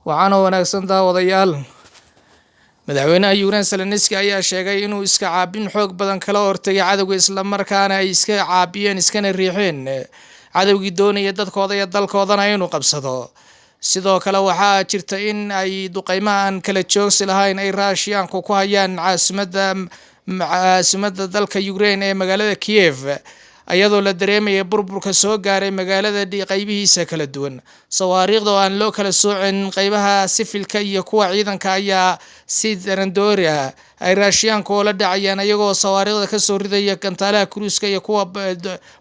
Waxaana wanaagsan, daawadayaal. Madaxweynaha Ukraine Zelenski ayaa sheegay inuu iska caabin xoog badan kala hortagay cadowga, islamarkaana ay iska caabiyeen iskana riixeen cadowgii doonaya dadkooda iyo dalkoodana inuu qabsado. Sidoo kale waxaa jirta in ay duqeymaha aan kala joogsi lahayn ay Raashiyaanku ku hayaan caasimada dalka Ukraine ee magaalada Kiev, iyadoo la dareemaya burburka soo gaaray magaalada qeybihiisa kala duwan. Sawaariikhda oo aan loo kala soocin qeybaha sifilka iyo kuwa ciidanka ayaa si darandoori ah ay Raashiyaanku oola dhacayaan, iyagoo sawaariikhda kasoo ridaya gantaalaha cruise-ka iyo kuwa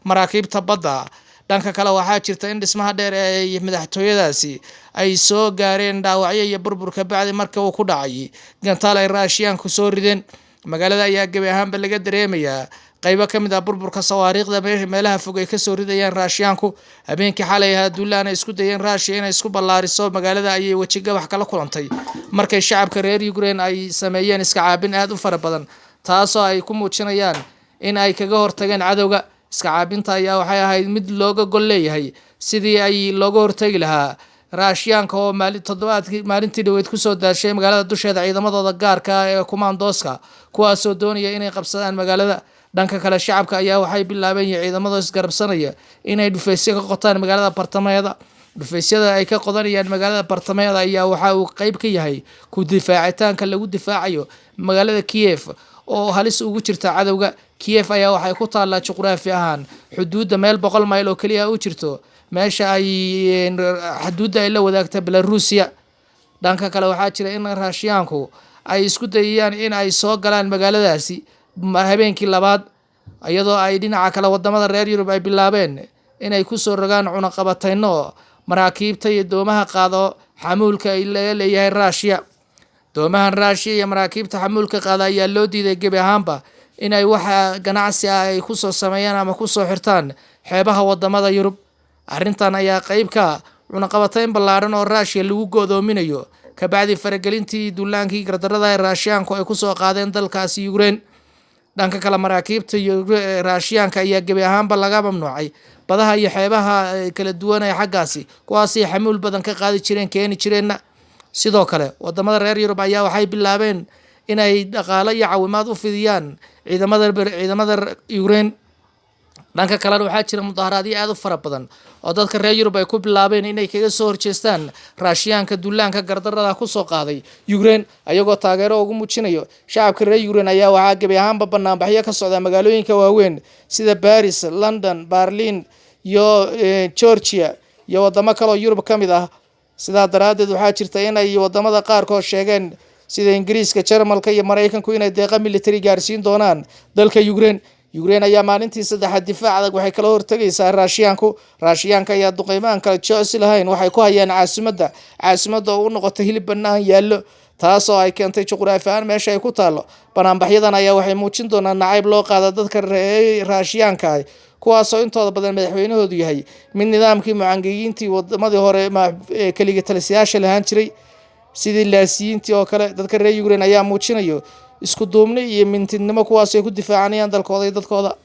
maraakiibta badda. Dhanka kale waxaa jirta in dhismaha dheer ee madaxtooyadaasi ay soo gaareen dhaawacyo iyo burburka bacdi marka uu ku dhacay gantaal ay Raashiyaanku soo rideen. Magaalada ayaa gebi ahaanba laga dareemayaa qaybo ka mid ah burburka sawaariikhda meelaha fog ay kasoo ridayaan Raashiyaanku. Habeenkii xalay ahaa duulaan ay isku dayeen Raashiya inay isku ballaariso magaalada ayay weji gabax kala kulantay markay shacabka reer Ukraine ay sameeyeen iska caabin aada u fara badan, taasoo ay ku muujinayaan in ay kaga hortageen cadowga. Iska caabinta ayaa waxay ahayd mid looga gol leeyahay sidii ay looga hortagi lahaa Raashiyaanka oo maali toddobaadkii maalintii dhaweyd kusoo daashay magaalada dusheeda ciidamadooda gaarka ah ee kumaandooska, kuwaasoo doonaya inay qabsadaan magaalada. Dhanka kale shacabka ayaa waxay bilaabeen iyo ciidamadoo isgarabsanaya inay dhufaysyo ka qotaan magaalada bartamaheeda. Dhufaysyada ay ka qodanayaan magaalada bartamaheeda ayaa waxa uu qeyb ka yahay ku difaacitaanka lagu difaacayo magaalada Kiev oo halis ugu jirta cadowga. Kiev ayaa waxay ku taallaa juqraafi ahaan xuduudda meel 100 mayl oo keliya u jirto meesha ay xuduudda ay la wadaagta Belarusia. Dhanka kale waxaa jira in Raashiyaanku ay isku dayayaan in ay soo galaan magaaladaasi habeenkii labaad, iyadoo ay dhinaca kale wadamada reer Yurub ay bilaabeen inay kusoo rogaan cunaqabateyno maraakiibta iyo doomaha qaado xamuulka ay laga leeyahay Raashiya. Doomahan Raashiya iyo maraakiibta xamuulka qaada ayaa loo diiday gebi ahaanba inay waxa ganacsi ah ay kusoo sameeyaan ama kusoo xirtaan xeebaha wadamada Yurub. Arrintan ayaa qeyb ka ah cunaqabateyn ballaaran oo Raashiya lagu go'doominayo kabacdi faragelintii duulaankii gardarada ee Raashiyaanku ay kusoo qaadeen dalkaasi Ukraine. Dhanka kale maraakiibta Raashiyaanka ayaa gebi ahaanba laga mamnuucay badaha iyo xeebaha kala duwan ee xaggaasi, kuwaasay xamuul badan ka qaadi jireen keeni jireenna. Sidoo kale wadamada reer Yurub ayaa waxay bilaabeen inay dhaqaalo iyo caawimaad u fidiyaan ciidamada Ukraine. Dhanka kalena waxaa jira mudaharaadyo aada u fara badan oo dadka reer Yurub ay ku bilaabeen inay kaga soo horjeestaan Raashiyaanka duulaanka gardarada kusoo qaaday Ukraine, ayagoo taageero ugu muujinayo shacabka reer Ukraine. Ayaa waxaa gebi ahaanba banaanbaxyo ka socda magaalooyinka waaweyn sida Paris, London, Berlin iyo Georgia iyo wadamo kale oo Yurub ka mid ah. Sidaa daraaddeed waxaa jirta in ay wadamada qaarkood sheegeen sida Ingiriiska, Jarmalka iyo Maraykanku inay deeqa military gaarsiin doonaan dalka Ukraine. Ukraine ayaa maalintii saddexaad difaac adag waxay kala hortagaysaa Raashiyaanku. Raashiyaanka ayaa duqeymo aan kala joosi lahayn waxay ku hayaan caasimadda, caasimadda oo u noqotay hilib bannaan yaallo, taasoo ay keentay juqraafi ahaan meesha ay ku taallo. Banaanbaxyadan ayaa waxay muujin doonaan nacayb loo qaada dadka Raashiyaanka ah, kuwaasoo intooda badan madaxweynahoodu yahay mid nidaamkii mucangeyiintii wadamadii hore keliga talisayaasha lahaan jiray sidii laasiyiintii oo kale. Dadka reer Ukraine ayaa muujinayo isku duubni iyo mintidnimo, kuwaas ay ku difaacanayaan dalkooda iyo dadkooda.